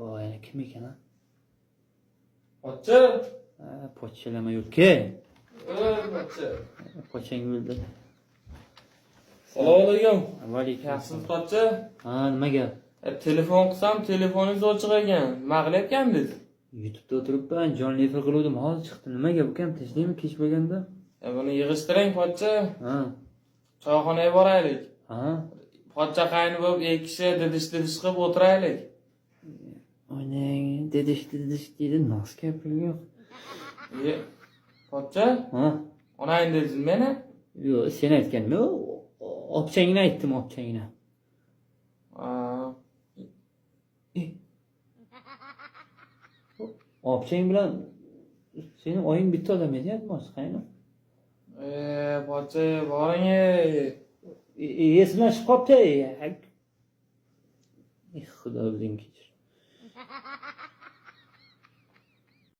Voy, yana kim ekan, a? Pochcha. Ha, pochchalama yo'q ke. Ey, pochcha. Pochchang o'ldi. Assalomu alaykum. Vaalaykum. Yaxshimisiz, pochcha? Ha, nima gap? Telefon qilsam, telefoningiz ochiq ekan. Nima qilyapgandingiz? YouTube'da o'tiribman, jonli efir qiluvdim, hozir chiqdi. Nima gap, ukam, tinchlikmi kech bo'lganda? Buni yig'ishtiring, pochcha. Ha. Choyxonaga boraylik. Ha. Pochcha qayni bo'lib, ikki kishi didish didish qilib o'tiraylik. Onang dedish dedish deydi, nosga pul yo'q. Pochcha, Ha. onang dedingiz meni? Yo'q, sen aytganmi? Opchangni aytdim, opchangni. Ha. Opchang bilan seni oying bitta odam edi, aytmoqchi, qayni? Pochcha, boring ey. Esimdan chiqib qolibdi. Ey, Xudo o'zing kechir.